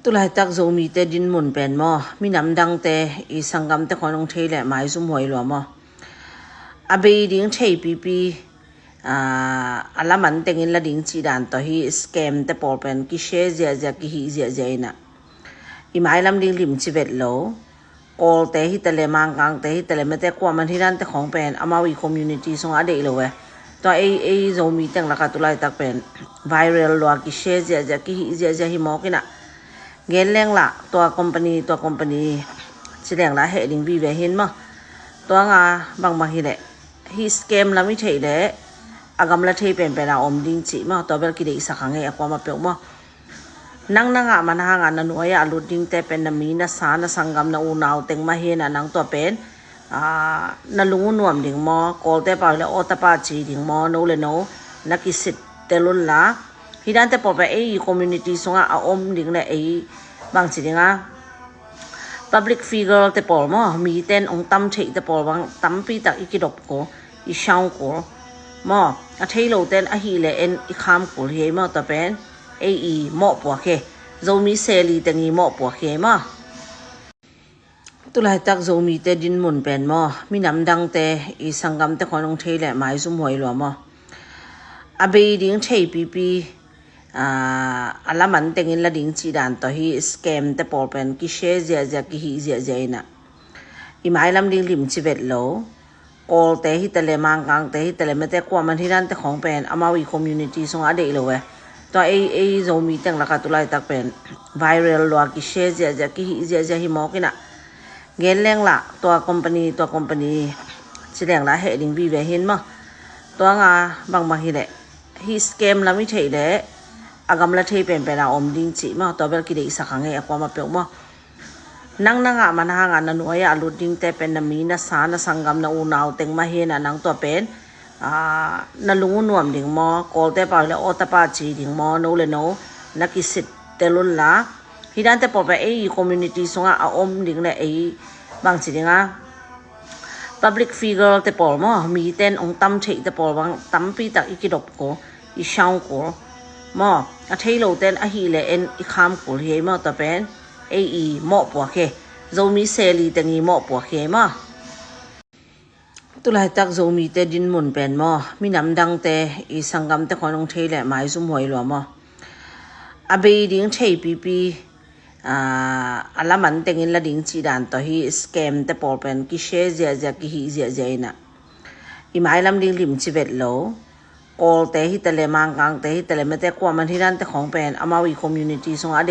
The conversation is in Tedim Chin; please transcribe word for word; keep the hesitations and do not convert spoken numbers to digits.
Tulaitak Zomite dinmun pen maw, minam dangte i sanggamte khawng hong thei leh maizum huai lua maw. A bei ding thei pipi, aa, a laman tengin la ding cih dan tawh hi scam te pawl pen kisia ziahziah, kihih ziahziah inah i mailam ding limci vet lo. Kawlte hi ta leh, Mangkangte hi ta leh, mate kuaman hi dante khawng pen amau i community sungah a deih lo e. Tua ei, ei Zomi teng lakah tulaitak pen viral lua, kisia ziahziah, kihih ziahziah hi mawk inah. Gen leng lah tua company, tua company ci leng lah heh ding vive hin maw. Tua nga bangbang hi leh hi scam lam i theih leh a gamla thei penpen a om ding cih maw. Tua bel kideihsak hang e, a kuamah peuh maw. Nang na ngah man hangah na nuai-ah a lut dingte pen na mi, na sa, na sanggam, na unau teng mah hi inah nang tua pen, aa, na lung uh nuam ding maw, Kawlte pau le aw tapa ci ding maw, no le no na kisit tel un la. Hi dante pawl pen ei community sungah a om ding le ei bangci ding a public figure te pawl maw, miten hong tam theih te pawl bang tampi tak i kidop kul, i siang kul maw. A thei lo ten ahih leh en i kham kul hi ei maw. Tua pen ei i mawhpuak hi, Zomi seli teng i mawhpuak hi ei maw. Tulaitak Zomite dinmun pen maw, minam dangte i sanggamte khawng hong thei leh maizum huai lua maw. A bei ding thei pipi, aa, a laman tengin la ding cih dan tawh hi scam te pawl pen kisia ziahziah, kihih ziahziah inah i mailam ding limci vet lo. Kawlte hi ta leh, Mangkangte hi ta leh, mate kuaman hi dante khawng pen amau i community sungah a deih lo e. Tua ei, ei Zomi teng lakah tulaitak pen viral lua, kisia ziahziah, kihih ziahziah hi mawk inah. Gen leng lah tua company, tua company ci leng lah heh ding vive hin maw. Tua nga bangbang hi leh hi scam lam i theih leh a gamla thei penpen a om ding cih maw. Tua bel kideihsak hang e, a kuamah peuh maw. Nang na ngah man hangah na nuai-ah a lut dingte pen na mi, na sa, na sanggam, na unau teng mah hi inah nang tua pen, aa, na lung uh nuam ding maw, Kawlte pau le aw tapa ci ding maw, no le no na kisit tel un la. Hi dante pawl pen ei community sungah a om ding le ei bangci ding a public figure te pawl maw, miten hong tam theih te pawl bang tampi tak i kidop kul, i siang kul maw. A thei lo ten ahih leh en i kham kul hi ei maw. Tua pen ei i mawhpuak hi, Zomi seli teng i mawhpuak hi ei maw. Tulaitak Zomite dinmun pen maw, minam dangte i sanggamte khawng hong thei leh maizum huai lua maw. A bei ding thei pipi, aa, a laman tengin la ding cih dan tawh hi scam te pawl pen kisia ziahziah, kihih ziahziah inah i mailam ding limci vet lo. Kawlte hi ta leh, Mangkangte hi ta leh, mate kuaman hi dante khawng pen amau i community sungah a